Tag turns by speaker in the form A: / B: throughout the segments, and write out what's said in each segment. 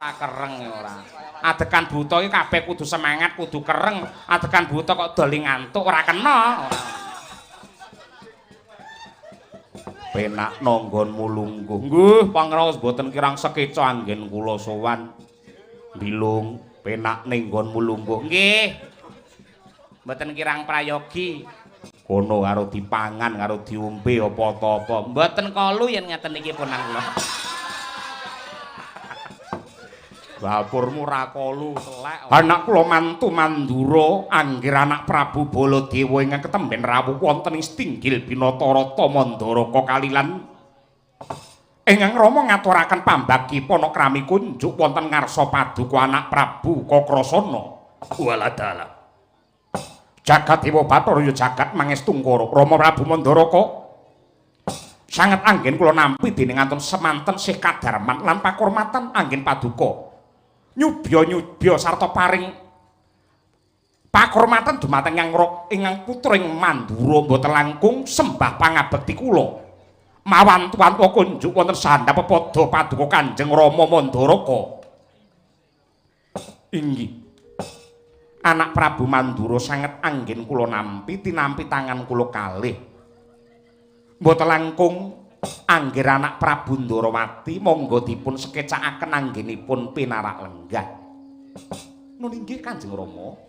A: Ora kereng ora. Adegan buta iki kabeh kudu semangat, kudu kereng. Adegan buta kok doli ngantuk ora kena. Penak nanggonmu lungguh. Nggih, pangraos mboten kirang sekeca anggen kula sowan. Bilung penak ning nggonmu lungguh. Nggih. Mboten kirang prayogi. Kono karo dipangan karo diombe apa ta apa. Mboten kolu yen ngaten iki punang kula. Dapurmu ra kolu telek. Anak kula mantu Mandura anggir anak Prabu Baladewa ingkang ketemben rawuh wonten ing Stinggil Binatarata Mandaraka kalilan ingkang rama ngaturaken pambagi panakrami kunjuk wonten ngarsa paduka anak Prabu Kakrasana. Waladala. Jagat Dewa Bathara ya jagat mangestungkara. Rama Prabu Mandaraka sanget anggen kula nampi dening anton semanten sih kadarman lan pakurmatan anggen paduka. Nyubya-nyubya sarta paring pakurmatan dumateng ingkang putra ing Mandura mboten langkung sembah pangabekti kula. Mawantu-wantu kunjuk wonten sandhap pepada paduka Kanjeng Rama Mandaraka. Inggih. Anak Prabu Mandura sanget anggen kula nampi tinampi tangan kula kalih. Mboten langkung anggir anak Prabu Ndarawati monggo dipun sekecakaken anggenipun pinarak lenggah. Nun inggih Kanjeng Rama.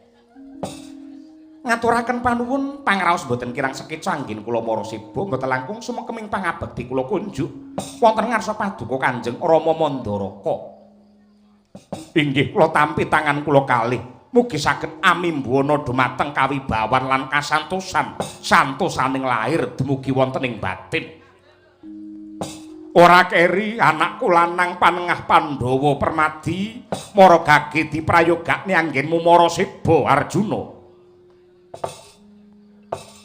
A: Ngaturaken panuwun pangraos mboten kirang sekeca anggen kula marasiba mboten langkung sumekeming pangabekti kula kunjuk wonten ngarsa paduka Kanjeng Rama Mandaraka. Inggih kula tampi tangan kula kalih. Mugi saged amimbuwana dumateng kawibawan lan kasantosan, santosaning lair dumugi wonten ing batin. Ora keri anakku lanang panengah Pandhawa Permadi mara gage diprayogakne anggenmu mara seba Arjuna.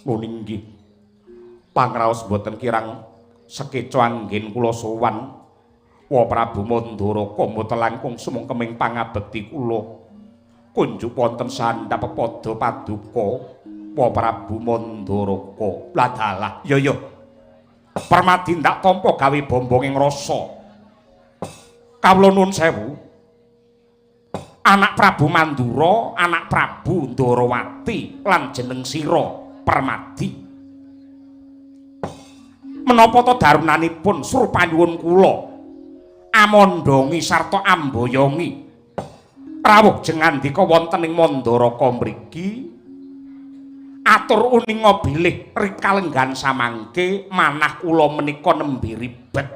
A: Nun inggih. Pangraos mboten kirang sekeca anggen kula sowan. Wa Prabu Mandaraka mboten langkung sumengkeming pangabekti kula. Kunjuk wonten sandhap pepada paduka Wa Prabu Mandaraka. Ladalah, ya ya. Permadi ndak tampa gawe bombonging rasa. Kawula nuwun sewu. Anak Prabu Mandura, anak Prabu Ndarawati lan jeneng sira Permadi. Menapa ta darunanipun srupanyuwun kula amandhangi sarta amboyongi rawuh jengandika wonten ing Mandaraka mriki atur uninga bilih rikalenggan samangke manah kula menika nembe ribet.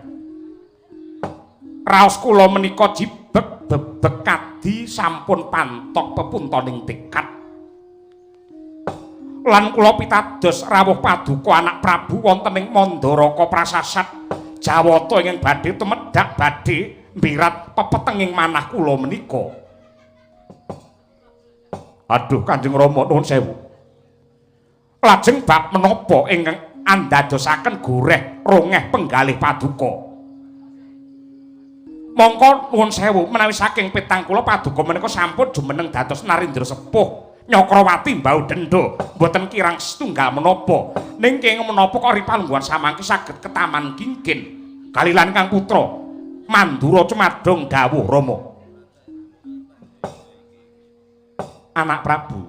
A: Raos kula menika jibeg bebek kadi sampun pantok pepuntoning tekad. Lan kula pitados rawuh paduka anak Prabu wonten ing Mandaraka prasasat Jawata ingkang badhe tumedhak badhe mbirat pepetenging manah kula menika. Aduh Kanjeng Rama nuwun sewu. Lajeng bab menapa ingkang andadosaken goreh rongeh penggalih paduka? Mongko nuwun sewu menawi saking petang kula paduka menika sampun jumeneng dados narendra sepuh Nyakrawati mbau denda mboten kirang setunggal menapa. Ning kenging menapa kok ripalungguhan samangke saged ketaman kingkin kalilan kang putra Mandura cumadong dawuh Rama. Anak Prabu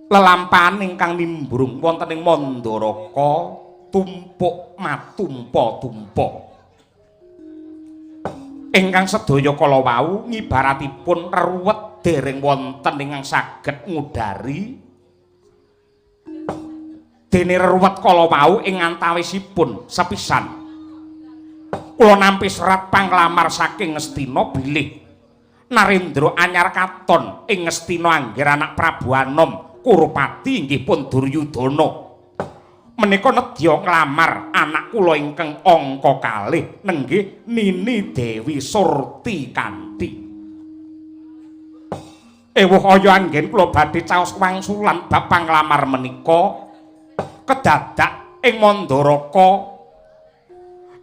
A: lelampahan ingkang nimbrung wonten ing Mandaraka tumpuk matumpa-tumpa ingkang sedaya kala wau ngibaratipun reruwet dereng wonten ingkang saged ngudari dene reruwet kala wau ing antawisipun sepisan kula nampi serat panglamar saking Ngastina bilih Narendra anyar katon ing Ngastina anggir anak Prabu Anom Kurupati inggih pun Duryudana menika nedya nglamar anak kula ingkang angka kalih nenggih Nini Dewi Surti Kanthi. Ewuh aya anggen kula badhe caos wangsulan bab panglamar menika kedadak ing Mandaraka.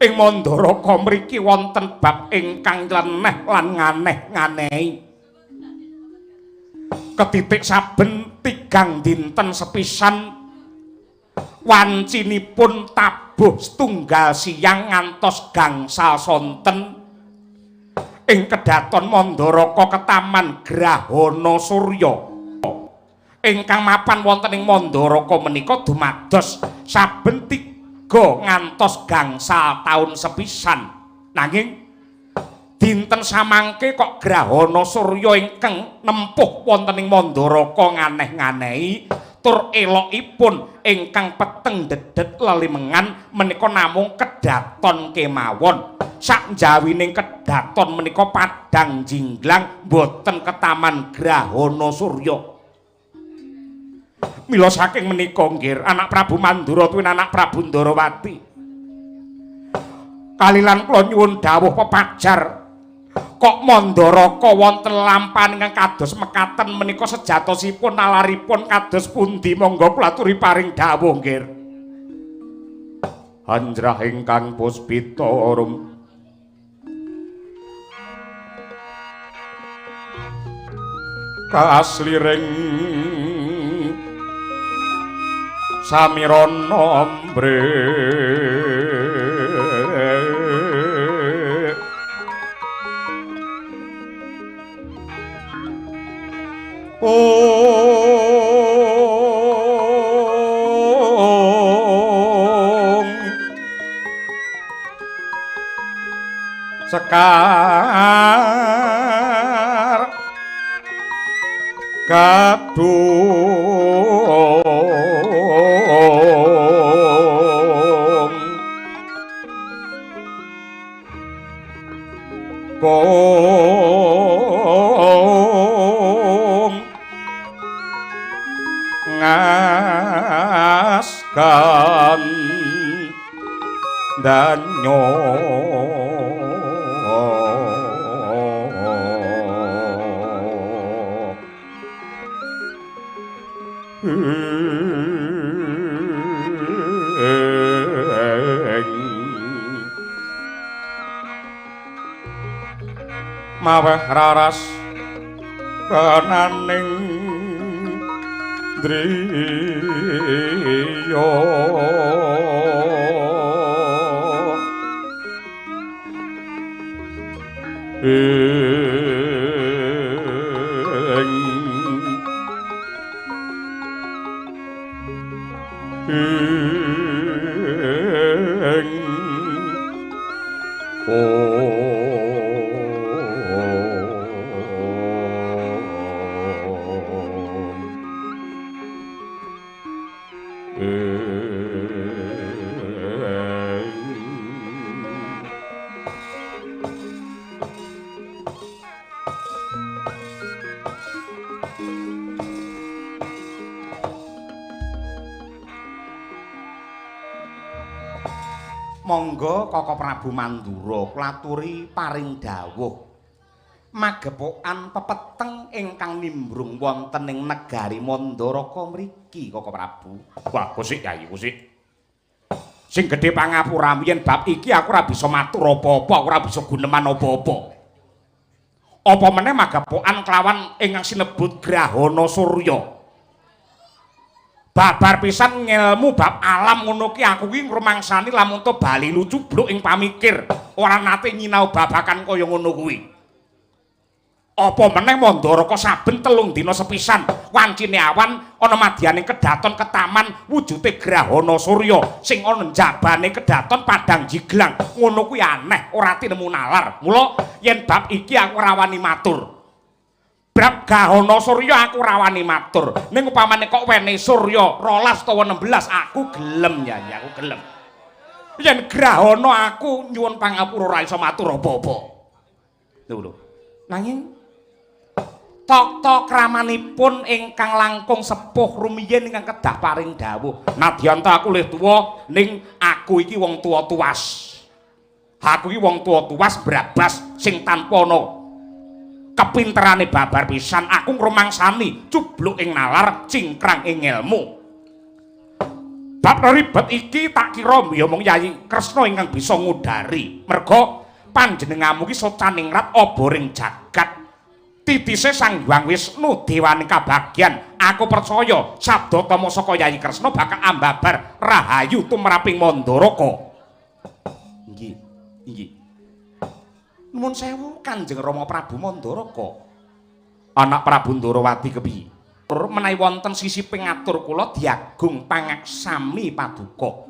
A: Ing Mandaraka mriki wonten bab ingkang nyeleneh lan nganeh-nganehi. Ketitik saben tigang dinten sepisan wancinipun tabuh setunggal siang ngantos gangsal sonten. Ing kedaton Mandaraka ketaman Grahana Surya. Ingkang mapan wonten ing Mandaraka menika dumados saben 3 ngantos gangsal taun sepisan. Nanging dinten samangke kok Grahana Surya ingkang nempuh wonten ing Mandaraka nganeh-nganehi tur elokipun ingkang peteng dedet lelimengan menika namung kedaton kemawon. Sakjawining kedaton menika padhang jinglang boten ketaman Grahana Surya. Mila saking menika nggih anak Prabu Mandura tuwin anak Prabu Ndarawati. Kalilan kula nyuwun dawuh pepajar kok Mandaraka wonten lampahan ingkang kados mekaten menika sejatosipun nalaripun kados pundi, monggo kula aturi paring dawuh nggih. Anjrah ingkang puspita rum kasliring samirana ambre ong sekar kadung kong ngaskan danyo maweh raras renaning driya ing ing Monggo Koko Prabu Mandura kula aturi paring dawuh magepokan pepeteng ingkang nimbrung wonten ing negari Mandaraka mriki Koko Prabu. Wah, kusik Kyai, kusik. Sing gedhe pangapura yen bab iki aku ora bisa matur apa-apa, aku ora bisa guneman apa-apa. Apa meneh magepokan kelawan ingkang sinebut Grahana Surya. Babar pisan ngelmu bab alam ngono ki aku ki ngrumangsani lamun to bali lucu bluk ing pamikir, ora nate nyinau babakan kaya ngono kuwi. Apa meneh Mandaraka saben 3 dina sepisan wancine awan ana madyane kedaton ketaman wujude Grahana Surya sing ana njabane kedaton padhang jiglang ngono kuwi aneh ora tinemu nalar. Mula yen bab iki aku ora wani matur. Bab Grahana Surya aku ora wani matur. Ning upamane kok wene surya 12 utawa 16 aku gelem ya, aku gelem. Yen grahana aku nyuwun pangapura ora iso matur apa-apa. Lho lho. Nanging tata kramanipun ingkang langkung sepuh rumiyin ingkang kedah paring dawuh. Nadyan ta aku luwih tuwa ning aku iki wong tuwa tuwas. Aku iki wong tuwa tuwas brabas sing tanpa ana kepinterane babar pisan aku ngrumangsani cubluk ing nalar cingkrang ing ilmu. Bab ribet iki tak kira ya mung Yayi Kresna ingkang bisa ngudari. Merga panjenenganmu iki socaningrat oboring jagat. Titise Sang Hyang Wisnu dewane kabagyan. Aku percaya sabda tama saka Yayi Kresna bakal ambabar rahayu tumraping Mandaraka. Inggih, inggih. Nuwun sewu Kanjeng Rama Prabu Mandaraka. Anak Prabu Ndarawati kepiye? Menawi wonten sisi pingatur kula diagung pangaksami paduka.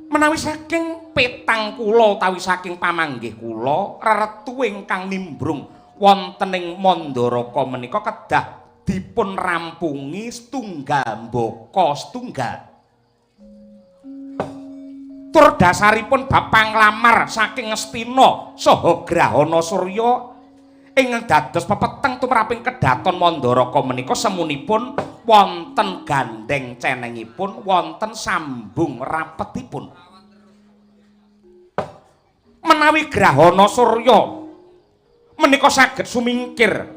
A: Menawi saking petang kula utawi saking pamanggih kula, reretu ingkang nimbrung wonten ing Mandaraka menika kedah dipun rampungi setunggal mbaka setunggal. Tur dasaripun bab panglamar saking Ngastina saha Grahana Surya ingkang dados pepeteng tumraping kedaton Mandaraka menika semunipun wonten gandheng cenengipun, wonten sambung rapetipun. Menawi Grahana Surya menika saged sumingkir,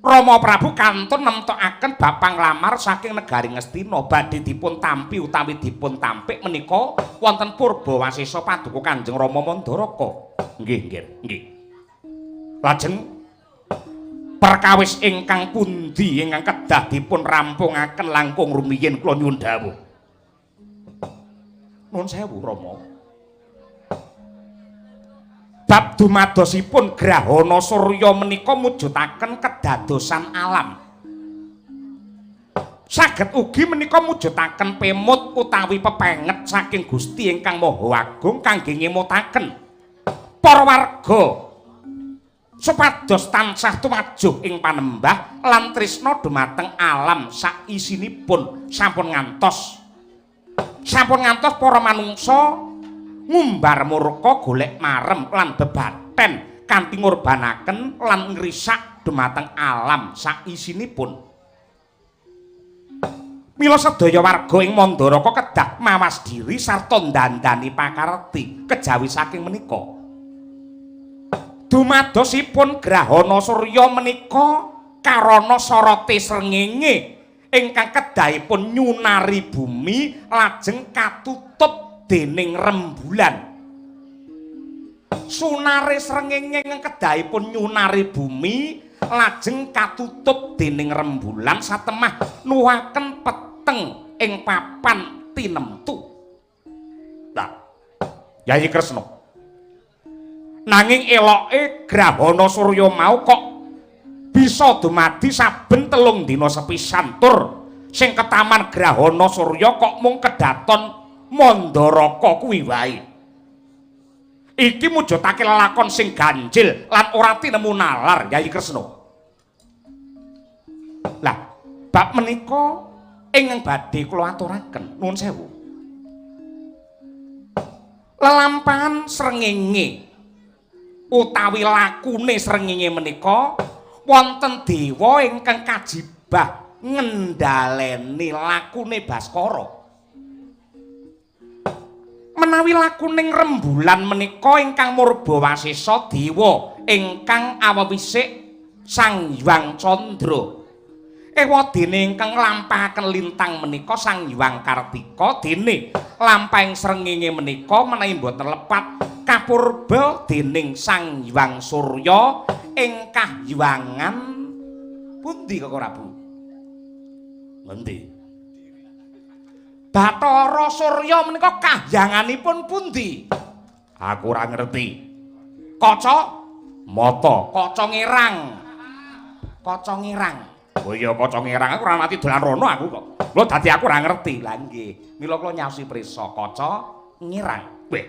A: Rama Prabu kantun nemtokaken bab panglamar saking negari Ngastina badhe dipun tampi utawi dipun tampik menika wonten Purbawasesa paduka Kanjeng Rama Mandaraka. Nggih, nggih, nggih. Lajeng perkawis ingkang pundi ingkang kedah dipun rampungaken langkung rumiyin kula nyuwun dawuh. Nuwun sewu Rama. Bab dumadosipun Grahana Surya menika mujudaken kedadosan alam. Saged ugi menika mujudaken pemut utawi pepenget saking Gusti ingkang Maha Agung kangge ngemutaken para warga supados tansah tumajuh ing panembah lan tresna dumateng alam saisinipun. Sampun ngantos para manungsa ngumbar murka golek marem lan bebaten kanthi ngurbanaken lan ngrisak dumateng alam saisinipun. Mila sedaya warga ing Mandaraka kedah mawas diri sarta ndandani pakarti kejawi saking menika. Dumadosipun Grahana Surya menika karana sorote srengenge ingkang kedahipun nyunari bumi lajeng katutup dening rembulan. Sunare srengenge ingkang kedahipun nyunari bumi lajeng katutup dening rembulan satemah nuwaken peteng ing papan tinemtu. Lah, Yayi Kresna. Nanging eloke Grahana Surya mau kok bisa dumadi saben 3 dina sepisan, tur sing ketaman Grahana Surya kok mung kedaton Mandaraka kuwi wae. Iki mujudake lelakon sing ganjil lan ora tinemu nalar, Yayi Kresna. Lah, bab menika ingkang badhe kula aturaken, nuwun sewu. Lelampahan srengenge utawi lakune srengenge menika wonten dewa ingkang kajibah ngendhaleni lakune Baskara. Menawi lakuning rembulan menika ingkang murbawasesa dewa ingkang awewisik Sang Hyang Candra. Ewadene ingkang nglampahaken lintang menika Sang Hyang Kartika, dene lampahing srengenge menika menawi mboten lepat kapurba dening Sang Hyang Surya ing kahyangan pundi Koko Prabu? Ngendi? Bathara Surya menika kahyanganipun pundi? Aku ora ngerti. Kaca mata, kaca ngirang. Kaca ngirang. Oh iya, kaca ngirang, aku ora nate dolan rono aku kok. Lho dadi aku ora ngerti. Lah nggih, mila kula nyaosi prisa kaca ngirang. Weh.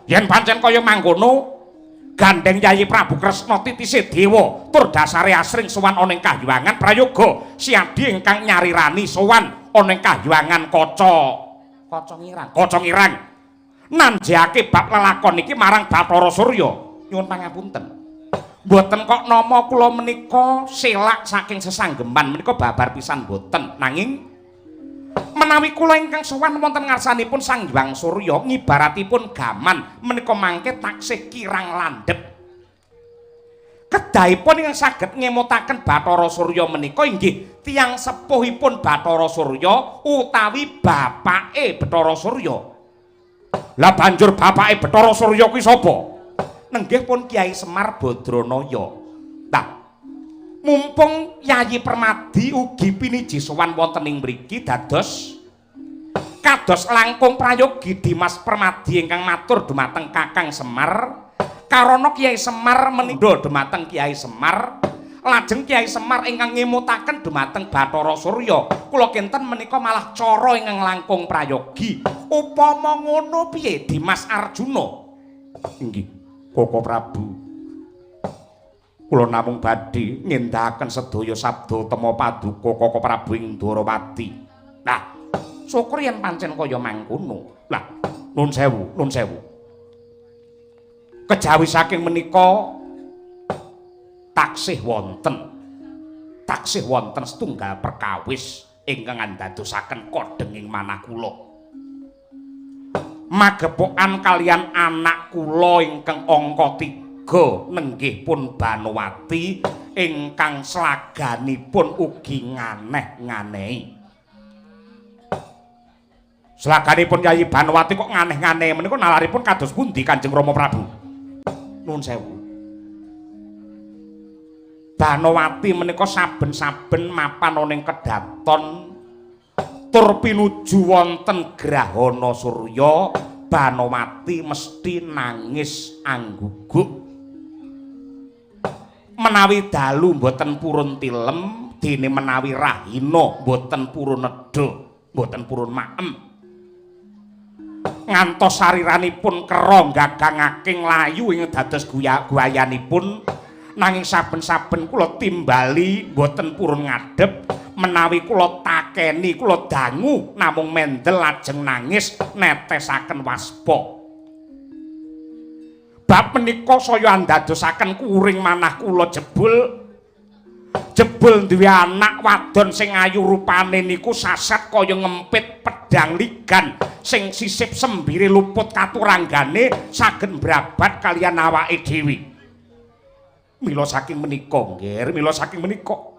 A: Yen pancen kaya mangkono, gandeng Yayi Prabu Kresna titise dewa tur dasare asring sowan ana ing kahyangan, prayoga Siadi ingkang nyarirani sowan ana ing kahyangan kaca kaca ngirang. Kaca ngirang. Nanjake bab lelakon iki marang Bathara Surya. Nyuwun pangapunten. Mboten kok nama kula menika selak saking sesanggeman menika babar pisan mboten. Nanging menawi kula ingkang sowan wonten ngarsanipun Sang Hyang Surya ngibaratipun gaman menika mangke taksih kirang landhep. Kedahipun ingkang saged ngemutaken Bathara Surya menika inggih tiyang sepuhipun Bathara Surya utawi bapake Bathara Surya. Lah banjur bapake Bathara Surya kuwi sapa? Nenggih pun Kyai Semar Badranaya. Nah, mumpung Yayi Permadi ugi piniji sowan wonten ing mriki dados Kados langkung prayogi Dimas Permadi ingkang matur dumateng Kakang Semar, karana Kyai Semar menindha dumateng Kyai Semar, lajeng Kyai Semar ingkang ngemutaken dumateng Bathara Surya. Kula kinten menika malah cara ingkang langkung prayogi. Upama ngono piye Dimas Arjuna? Inggih, Koko Prabu. Kula namung badhe ngendahaken sedaya sabda tema paduka Koko Prabu ing Ndorowati. Nah, syukur yen pancen kaya mangkono. Lah, nun sewu, nun sewu. Kejawi saking menika taksih wonten. Taksih wonten setunggal perkawis ingkang andadosaken kodheng ing manah kula. Magepokan kalian anak kula ingkang angka 3 nenggih pun Banowati ingkang slaganipun ugi nganeh-nganehi. Slaganipun Yayi Banowati kok nganeh-nganehi menika nalaripun kados pundi Kanjeng Rama Prabu? Nuwun sewu. Banowati menika saben-saben mapan ana ing kedaton tur pinuju wonten grahana surya, Banowati mesti nangis angguguk. Menawi dalu mboten purun tilem, dene menawi rahina mboten purun nedha, mboten purun maem. Ngantos sariranipun kera gagangake nglayu ing dados guayanipun, nanging saben-saben kula timbali mboten purun ngadhep. Menawi kula takeni, kula dangu namung mendel lajeng nangis netesaken waspa. Bab menika saya andadosaken kuring manah kula jebul jebul duwe anak wadon sing ayu rupane niku sasat kaya ngempit pedang ligan sing sisip sembire luput katuranggane saged mbrabat kalian awake dhewe. Mila saking menika, nggih, mila saking menika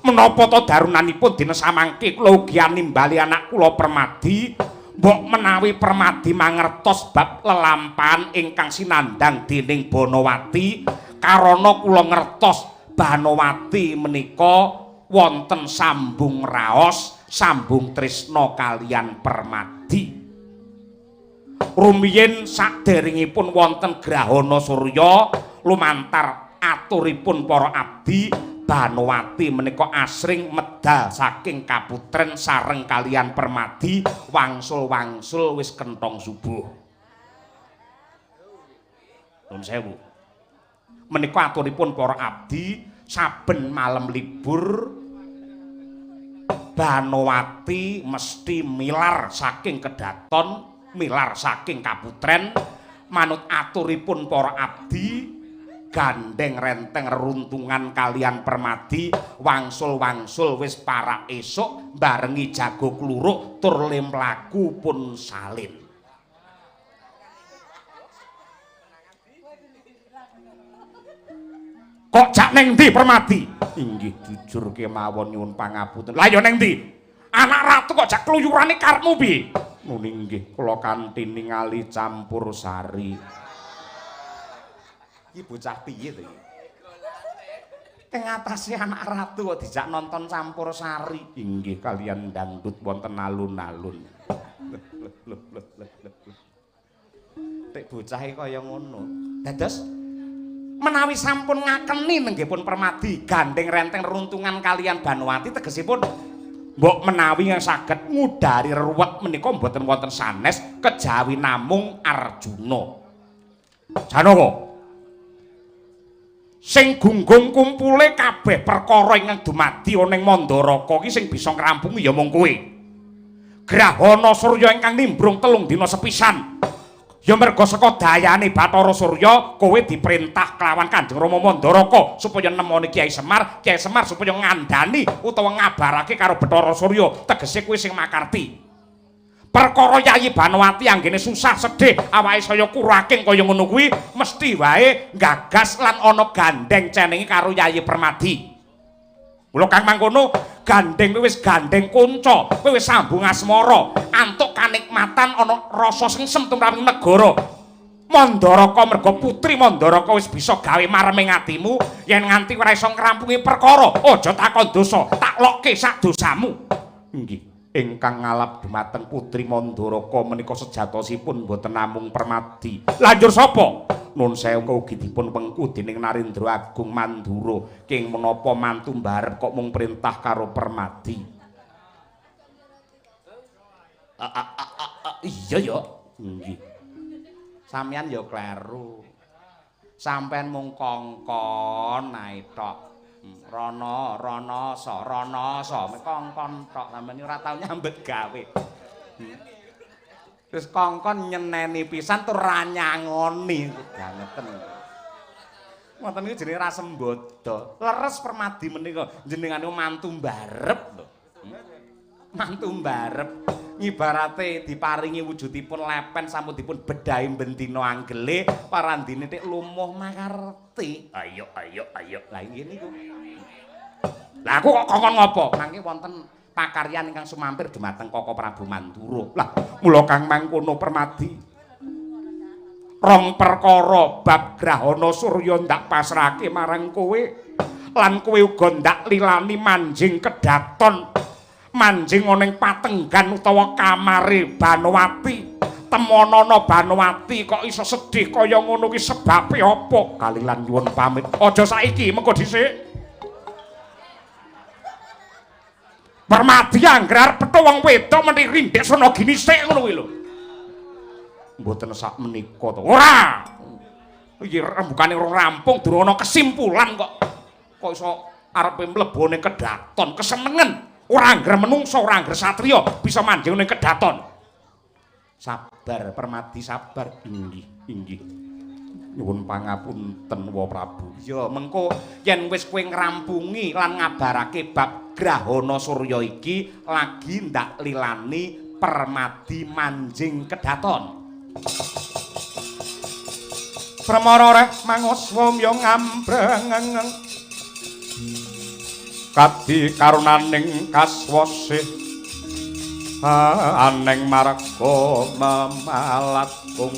A: menapa to darunanipun dina samangke kula ugi nimbali anak kula Permadi, mbok menawi Permadi mangertos bab lelampahan ingkang sinandhang dening Banowati, karana kula ngertos Banowati menika wonten sambung raos, sambung tresna kalian Permadi. Rumiyin saderengipun wonten grahana surya lumantar aturipun para abdi, Banowati menika asring medal saking kaputren sareng kalian Permadi wangsul-wangsul wis kenthong subuh. Nuwun sewu. Menika aturipun para abdi saben malam libur Banowati mesti milar saking kedaton, milar saking kaputren, manut aturipun para abdi gandeng renteng reruntungan kalian Permadi wangsul-wangsul wis parak esuk barengi jago kluruk tur limlaku pun salin. Kok jak neng ndi Permadi? Inggih jujur kemawon nyuwun pangapunten. Lah ya neng ndi? Anak ratu kok jak kluyurane karepmu piye? Nuni inggih kula kanthi ningali campur sari. Iki bocah piye to iki? Ing atase anak ratu kok dijak nonton campur sari. Inggih kalian dangdut wonten alun-alun. Tek bocah iki kaya ngono. Dados menawi sampun ngakeni nenggih pun Permadi gandeng renteng runtungan kalian Banowati, tegesipun mbok menawi saged ngudari ruwet menika mboten wonten sanes kejawi namung Arjuna. Janaka sing gunggung kumpule kabeh perkara ingkang dumadi ana ing Mandaraka iki sing bisa ngrampungi ya mung kowe. Grahana surya ingkang nimbrung 3 dina sepisan. Ya merga saka dayane Bathara Surya kowe diperintah kelawan Kanjeng Rama Mandaraka supaya nemoni Kyai Semar, Kyai Semar supaya ngandani utawa ngabarake karo Bathara Surya, tegese kowe sing makarti. Perkara Yayi Banowati anggene susah sedih, awake saya kuraking kaya ngono kuwi mesti wae gagas lan ana gandeng cenenge karo Yayi Permadi. Mula kang mangkono gandeng kowe wis gandeng kanca, kowe wis sambung asmara, antuk kanikmatan ana rasa sengsem tumraping negara Mandaraka merga putri Mandaraka wis bisa gawe mareming atimu yen nganti ora iso ngrampungi perkara, aja takon dosa, tak lokke sak dosamu. Inggih. Ingkang ngalap dumateng Putri Mandaraka menika sejatosipun boten namung Permadi. Lanjur sapa? Nun sewu ugi dipun wengku dening Narendra Agung Mandura. King menapa mantu mbarep kok mung perintah karo Permadi? Iya ya. Nggih. Sampeyan ya kleru. Sampeyan mung kongkon ae tok. Rono, rono, so, rono, so, kongkon tok, sampeyan ora tau nyambet gawe. Terus kongkon nyeneni pisan tur ra nyangoni, bangeten. Ngoten niku jenenge ra sembodo. Leres Permadi menika jenengane mantu mbarep lho. Mantu mbarep ngibarate diparingi wujudipun lepen sampun dipun bedahi bendina anggele parandine tik lumuh makarti. Ayo ayo ayo. Lah nggih niku. Lah aku kok kongkon ngopo? Mangke wonten pakaryan ingkang sumampir dumateng Koko Prabu Mandura. Lah mula kang mangkono Permadi. Rong perkara bab grahana surya ndak pasrahke marang kowe lan kowe uga ndak lilani manjing kedaton. Manjing ana ing patenggan utawa kamare Banowati. Temonana Banowati kok iso sedih kaya ngono ki sebabe apa? Kalilan nyuwun pamit. Aja saiki, mengko dhisik. Permadi anggere arep petho wong wedok meni rindhek sono gini sik ngono kuwi lho. Mboten sak menika to. Ora. Iki rembugane ora rampung durung ana kesimpulan kok. Kok iso arepe mlebone kedaton kesenengen. Ora anggere menungsa, ora anggere satriya bisa manjing ning kedaton. Sabar Permadi, sabar. Inggih, inggih. Nyuwun pangapunten Wa Prabu. Ya, mengko yen wis kowe ngrampungi lan ngabarake bab grahana surya iki lagi ndak lilani Permadi manjing kedaton. Permara reh manguswa ya ngambreng. Kadi karunaning kaswasih aneng marga memalatung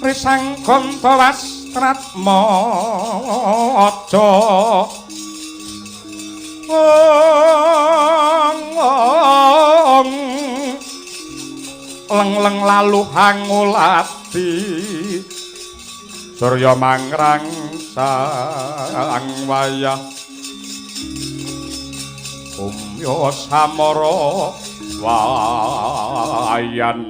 A: risang ganta wastratmaja leng-leng lalu hangulati surya mangrang sang wayah umya samara wayan.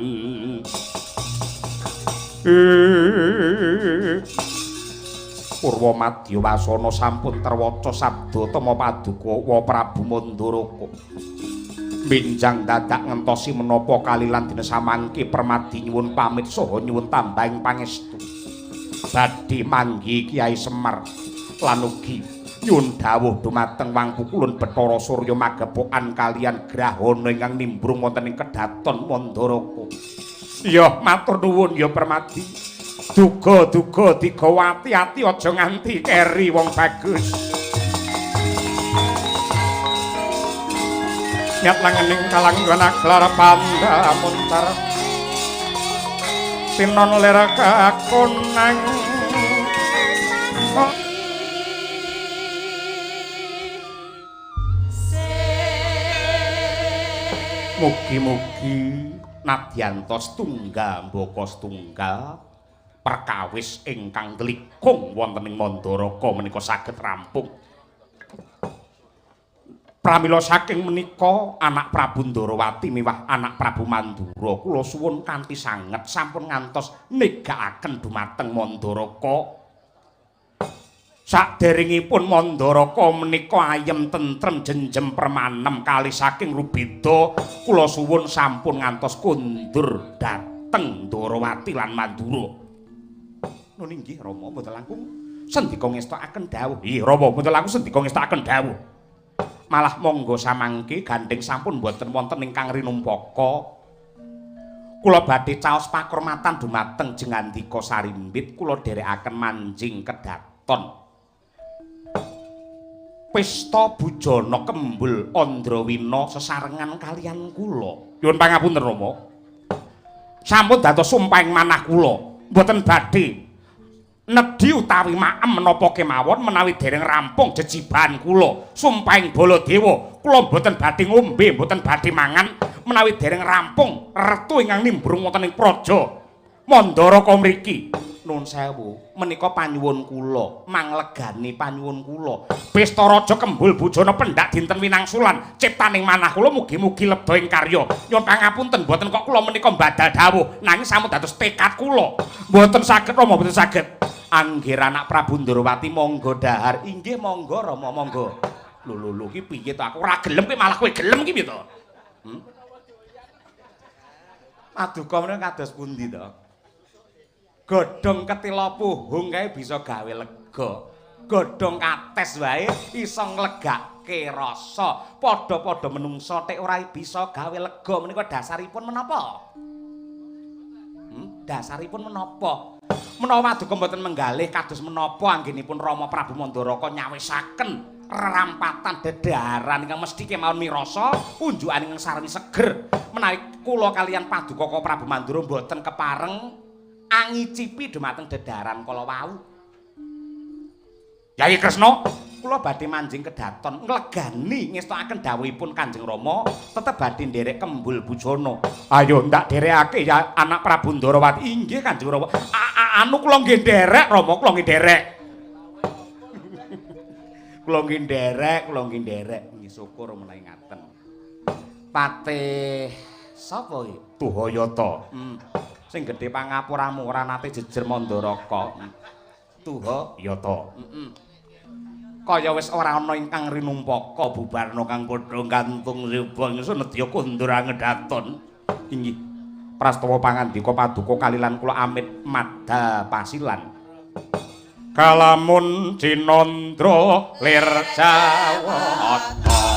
A: Purwa madya wasana sampun terwaca sabda tama paduka Wa Prabu Mandaraka. Minjang dadak ngentosi menapa kalilan dina samangke Permadi nyuwun pamit saha nyuwun tambahing pangestu. Badhe manggi Kyai Semar lan ugi nyuwun dawuh dumateng Wangku Kulun Bathara Surya magepokan kalian grahana ingkang nimbrung wonten ing kedaton Mandaraka. Ya matur nuwun ya Permadi. Duga-duga digawa ati-ati aja nganti keri wong bagus. Nyat langening kalanggon aglar pandamuncar. Tinon lir kakonang. Mugi-mugi nadyanto setunggal mbaka setunggal perkawis ingkang glikung wonten ing Mandaraka menika saged rampung. Pramila saking menika anak Prabu Ndarawati miwah anak Prabu Mandura kula suwun kanthi sanget sampun ngantos negakaken dumateng Mandaraka. Saderengipun Mandaraka menika ayem tentrem jenjem permanem kalih saking rubeda kula suwun sampun ngantos kondur dhateng Ndarawati lan Mandura. Nun inggih Rama mboten langkung sendika ngestokaken dawuh. Nggih Rama mboten langkung sendika ngestokaken dawuh. Malah monggo samangke gandheng sampun mboten wonten ingkang rinumpaka. Kula badhe caos pakurmatan dumateng Jengandika Sarimbit kula dherekaken manjing kedaton. Pesta bujana kembul Andrawina sesarengan kalian kula. Nyuwun pangapunten Rama. Sampun dados sumpahing manah kula, mboten badhe Nedhi utawi maem menapa kemawon menawi dereng rampung jejibahan kula. Sumpahing Baladewa, kula mboten badhe ngombe, mboten badhe mangan menawi dereng rampung retu ingkang nimbrung wonten ing praja Mandaraka mriki. Nun sewu, menika panyuwun kula, manglegani panyuwun kula. Pesta Raja Kembul Bujana pendak dinten winangsulan ciptaning manah kula mugi-mugi lebda ing karya. Nyuwun pangapunten mboten kok kula menika mbadal dawuh, nanging sampun dados tekad kula. Mboten saged Rama, mboten saged. Anggir anak Prabu Ndorowati monggo dahar. Inggih monggo Rama, monggo. Lho lho lho ki piye to, aku ora gelem kowe malah kowe gelem ki piye to? Paduka menika kados pundi to? Godhong ketila puhung kae bisa gawe lega. Godhong kates wae iso nglegake rasa. Padha-padha menungsa tek ora bisa gawe lega menika dasaripun menapa? Dasaripun menapa? Menawa paduka mboten menggalih kados menapa anggenipun Rama Prabu Mandaraka nyawisaken rerampatan dedaharan ingkang mesti kemawon mirasa unjukan ingkang sarwi seger. Menawi kula kaliyan paduka Prabu Mandura mboten kepareng angicipi dumateng dedaharan kala wau. Yayi Kresna, kula badhe manjing kedaton nglegani ngestokaken dawuhipun Kanjeng Rama tetep badhe nderek Kembul Bujana. Ayo ndak derekake ya anak Prabu Ndorowati. Inggih Kanjeng Rama. Anu kula nggih nderek Rama, kula nggih nderek. Kula nggih nderek, kula nggih nderek. Nggih syukur menawi ngaten. Patih sapa iki? Tuhayata. Sing gedhe pangapuramu ora nate jejer Mandaraka. Tuhayata. Kaya wis ora ana ingkang rinumpaka bubarna kang padha gantung siba nedya kondur angedaton. Inggih. Prastawa pangandika paduka kalilan kula amit madha pasilan. Kalamun cinandra lir jawata.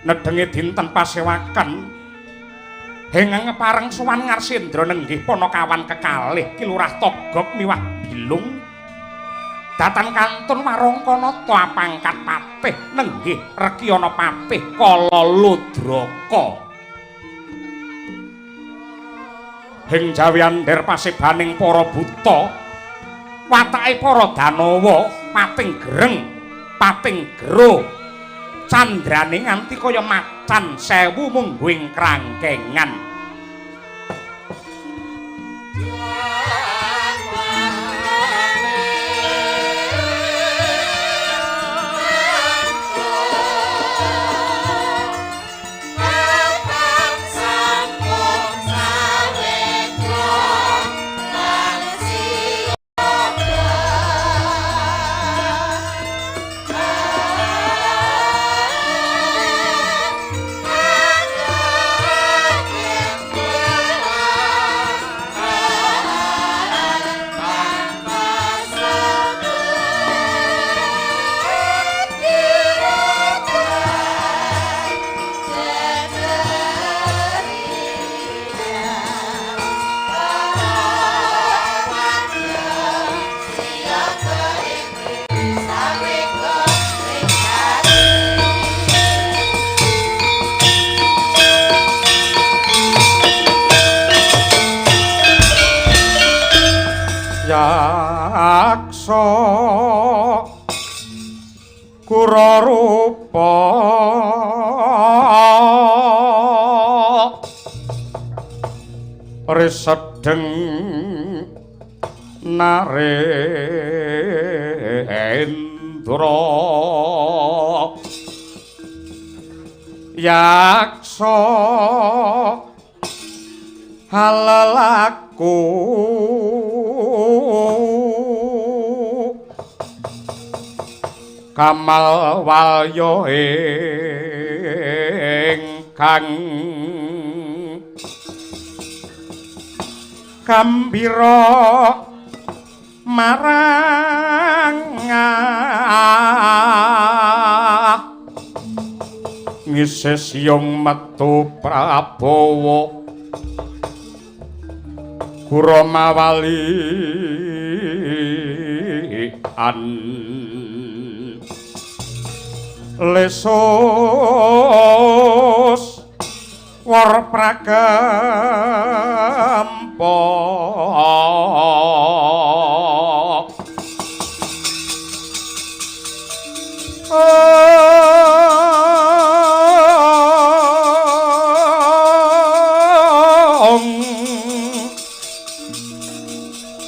A: Nedhengi dinten pasewakan ingkang pareng sowan Ngarsendra nenggih panakawan kekalih Ki Lurah Togog miwah Bilung datan kantun Warangkanata apangkat patih nenggih Rekyana patih Kala Ludraka. Ing jawian der pasebaning para buta watake para danawa pating gereng pating gero candrane nganti kaya macan sewu mungguing krangkengan. Yaksa kurarupa risedeng narendra yaksa halelaku kamal walya ingkang gambira marang ngises yung metu Prabowo Kuramawali an lesos war prakampa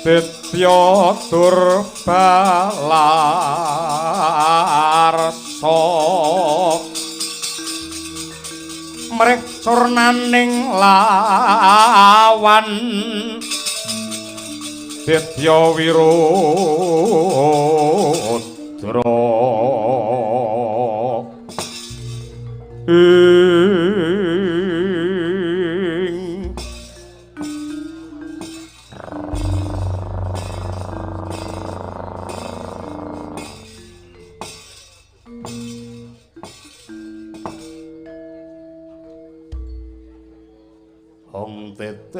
A: Ditya durbalarsa mrih curnaning lawan Ditya Wirudra.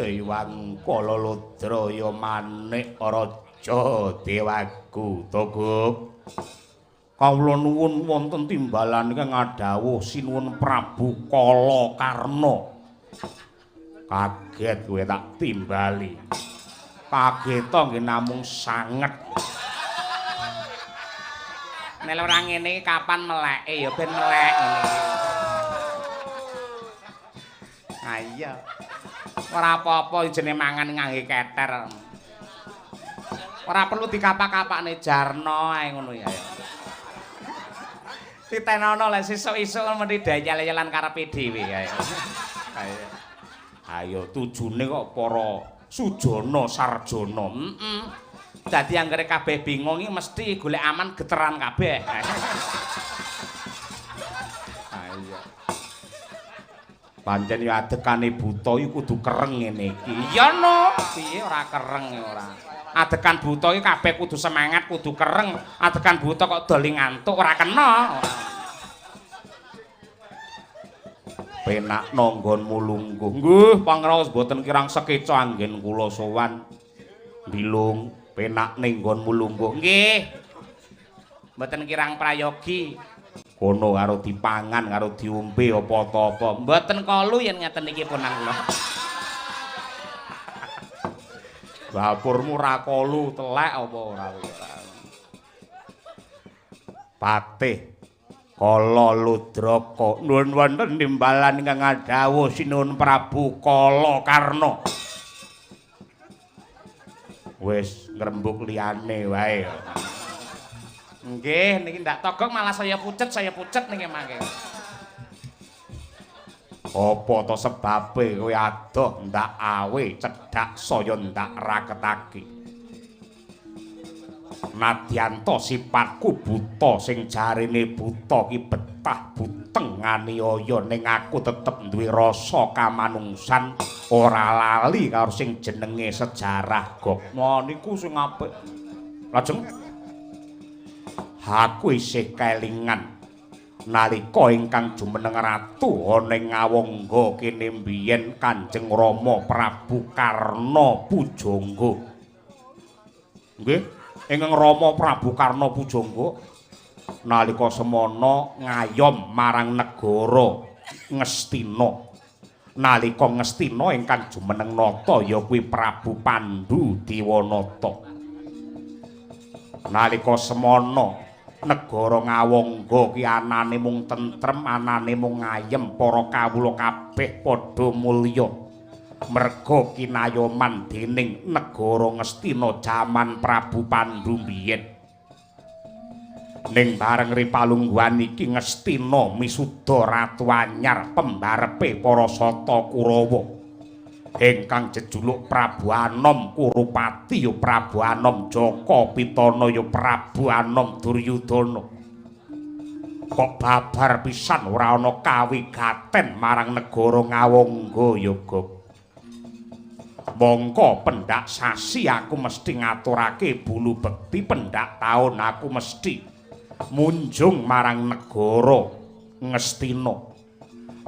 A: Iwan Kala Ludra ya manik raja Dewagu Togog. Kawula nuwun wonten timbalan ingkang ngadhawuh sinuwun Prabu Kala Karna. Kaget kowe tak timbali. Kageta nggih namung sanget. Nek ora ngene iki kapan meleke ya ben melek ngene iki. Ha iya. Ora apa-apa jenenge mangan ngangge keter. Ora perlu dikapak-kapakne jarno ae ngono ya. Titenono lek sesuk-esuk meni dayal-yalan karepe dhewe ae. Ayo tujune kok para sujana sarjana. Heeh. Dadi anggere kabeh bingung iki mesti golek aman geteran kabeh. Ayo. Pancen ya adekane buta iki kudu kereng ngene iki. Iya no, piye ora kereng ora. Adegan buta iki kabeh kudu semangat, kudu kereng. Adegan buta kok doli ngantuk ora kena. Penak nanggonmu lungguh. Nggih, pangraos mboten kirang sekeca anggen kula sowan. Bilung penak ning nggonmu lungguh. Nggih. Mboten kirang prayogi. Kono karo dipangan karo diombe apa ta apa. Mboten kolu yen ngaten iki ponang kula. Dapurmu ra kolu telek apa ora? Patih Kala Ludraka nuwun wonten nimbalan ingkang ngadhawuh sinuwun Prabu Kala Karna. Wis ngrembug liyane wae. Nggih, niki ndak togok malah saya pucet niki mangke. Apa to sebabe kowe adoh ndak awe cedhak saya ndak raketake? Nadyan ta sipatku buta sing jarene buta ki betah buteng nganiaya ning aku tetep duwe rasa kamanungsan ora lali karo sing jenenge sejarah gok. Nah niku sing apik. Lajeng aku isih kelingan nalika ingkang jumeneng ratu ana ing Ngawangga kene mbiyen Kanjeng Rama Prabu Karna Pujangga. Nggih, ingkang Rama Prabu Karna Pujangga nalika semana ngayom marang negara Ngastina. Nalika Ngastina ingkang jumeneng nata ya kuwi Prabu Pandu Dewanata. Nalika semana negara Ngawangga ki anane mung tentrem, anane mung ayem, para kawula kabeh padha mulya. Merga kinayoman dening negara Ngastina jaman Prabu Pandu mbiyen. Ning bareng ripalungguhan iki Ngastina misuda ratu anyar pembarepe para Sata Kurawa. Ingkang jejuluk Prabu Anom Kurupati ya Prabu Anom Jaka Pitana ya Prabu Anom Duryudana. Kok babar pisan ora ana kawigaten marang negara Ngawangga ya Gok. Mongko pendak sasi aku mesti ngaturake bulu bekti, pendak taun aku mesti munjung marang negara Ngastina.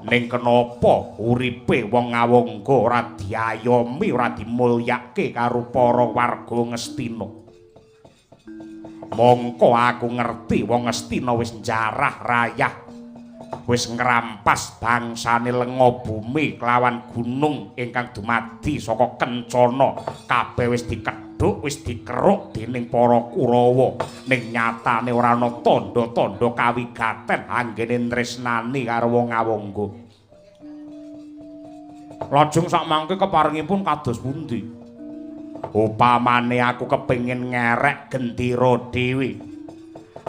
A: Ning kenapa uripe wong Ngawangga ora diayomi, ora dimulyake karo para warga Ngastina? Mongko aku ngerti wong Ngastina wis njarah rayah, wis ngrampas bangsane lenga bumi kelawan gunung ingkang dumadi saka kencana, kabeh wis dikedhuk, wis dikeruk dening para Kurawa. Ning nyatane ora ana tandha-tandha kawigaten anggene tresnani karo wong Ngawangga. Lajeng sakmangke keparengipun kados pundi? Upamane aku kepengin ngerek gendera dhewe,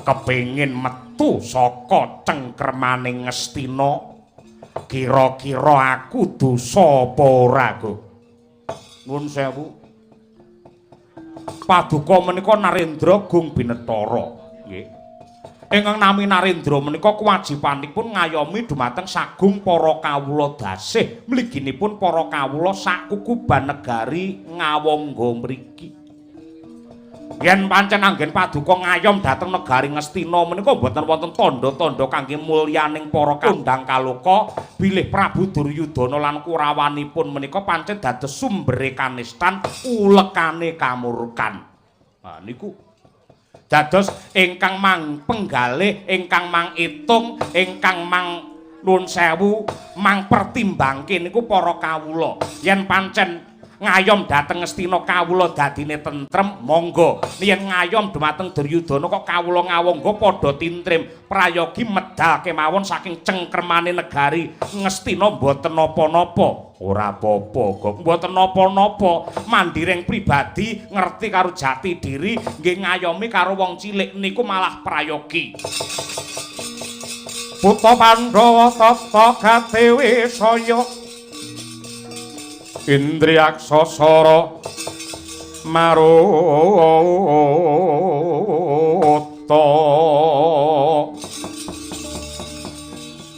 A: kepengin metu saka cengkremane Ngastina, kira-kira aku dosa apa ora, Gok? Nuwun sewu. Paduka menika Narendra Gung Binetara, nggih. Ingkang nami Narendra menika kewajibanipun ngayomi dumateng sagung para kawula dasih, mliginipun para kawula sakukuban negari Ngawangga mriki. Yen pancen anggen paduka ngayom dhateng negari Ngastina menika mboten wonten tandha-tandha kangge mulyaning para kondang kaloka bilih Prabu Duryudana lan Kurawanipun menika pancen dados sumbere kanistan ulekane kamurkan. Nah niku dados ingkang mang penggalih, ingkang mang itung, ingkang mang nuwun sewu mang pertimbangke niku para kawula. Yen pancen ngayom dhateng Ngastina kawula dadine tentrem, monggo. Yen ngayom dumateng Duryudana kok kawula Ngawangga padha tintrim, prayogi medal kemawon saking cengkremane negari Ngastina mboten napa-napa. Ora apa-apa, Gok. Mboten napa-napa. Mandiring pribadi ngerti karo jati diri, nggih ngayomi karo wong cilik niku malah prayogi. Putra Pandhawa tata gatewe saya Indriyaksa sara maruta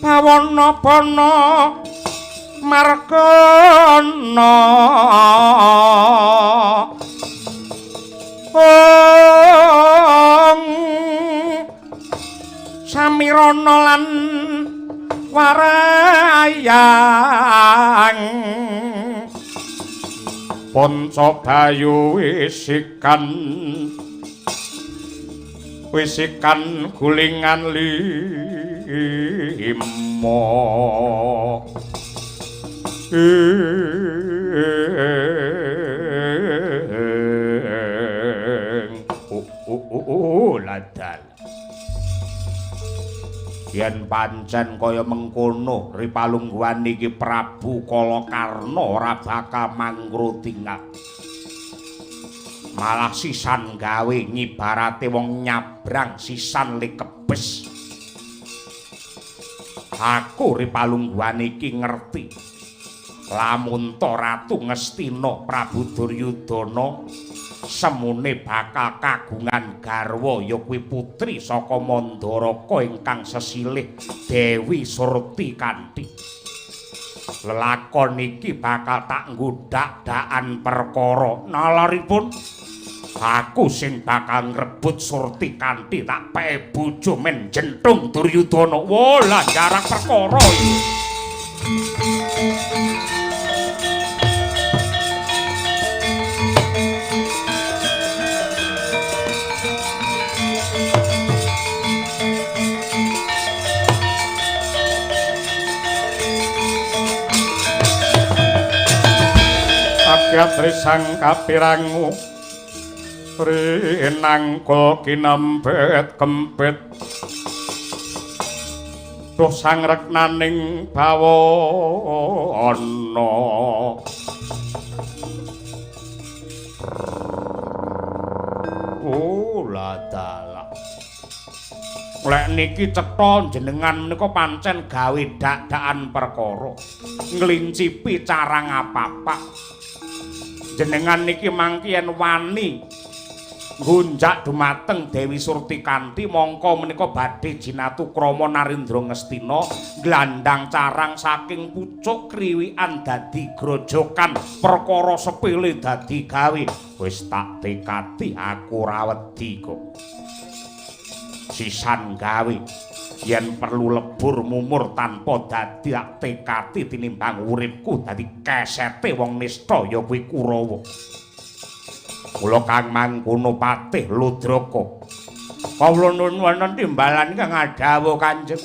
A: pawana pana markana Ong Samirana lan warayang Panca Bayu wisikan wisikan gulingan lima. Ladal yen pancen kaya mengkono ripalungguhan iki Prabu Kalakarna ora bakal mangrutingat, malah sisan gawe ngibarate wong nyabrang sisan lekebes. Aku ripalungguhan iki ngerti lamun ta Ratu Ngastina Prabu Duryudana semune bakal kagungan garwa ya kuwi putri saka Mandaraka ingkang sesilih Dewi Surti Kanthi. Lelakon iki bakal tak nggudak-dakan perkara nalaripun aku sing bakal ngrebut Surti Kanthi tak peke bojo men jentung Duryudana. Wolah jarak perkara iki. Akyatri sang kapirangu rinangkul kinempet kempit duh sang reknaning bawana. Oh ladalah lek niki cetha jenengan menika pancen gawe dak-dakan perkara nglincipi cara ngapapak. Jenengan niki mangki yen wani nggunjak dumateng Dewi Surti Kanthi mongko menika badhe jinatu krama Narendra Ngastina nglandang carang saking pucuk kriwikan dadi grojokan perkara sepele dadi gawe. Wis tak tekati aku ora wedi kok. Sisan gawe yen perlu lebur mumur tanpa dadi tak tekati tinimbang uripku dadi kesete wong nista ya kuwi Kurawa. Kula kang mangkono patih Ludraka. Kawula nuwun wonten timbalan ingkang ngadhawuh Kanjeng.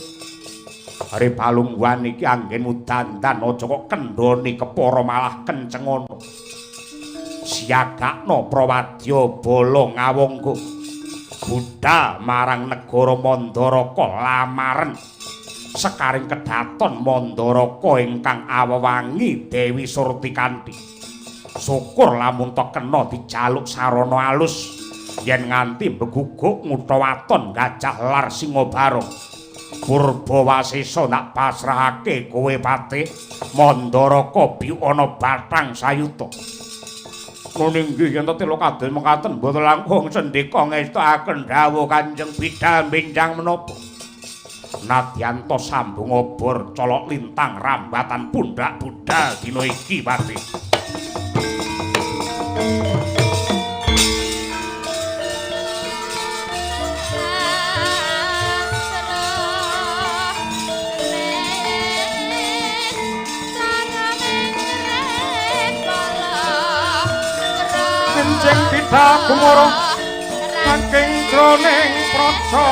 A: Ari palungguhan iki anggenmu dandan aja kok kendhoni kepara malah kencengono. Siagakno prawadya bala ngawangga. Budal marang negara Mandaraka lamaren sekaring kedaton Mandaraka ingkang awewangi Dewi Surti Kanthi. Syukur lamun ta kena dijaluk sarana alus yen nganti mbeguguk ngutha waton gajah lar Singabara. Purba Wasesa nak pasrahake kowe patih Mandaraka biyuk ana batang sayuta. Nggih nggih yen telu kados mekaten mboten langkung sendika ngestokaken dawuh Kanjeng bidal benjang menapa. Nadyan ta sambung obor colok lintang rambatan pundak budal dina iki patih. Kencing pitakumara saking jroning praja.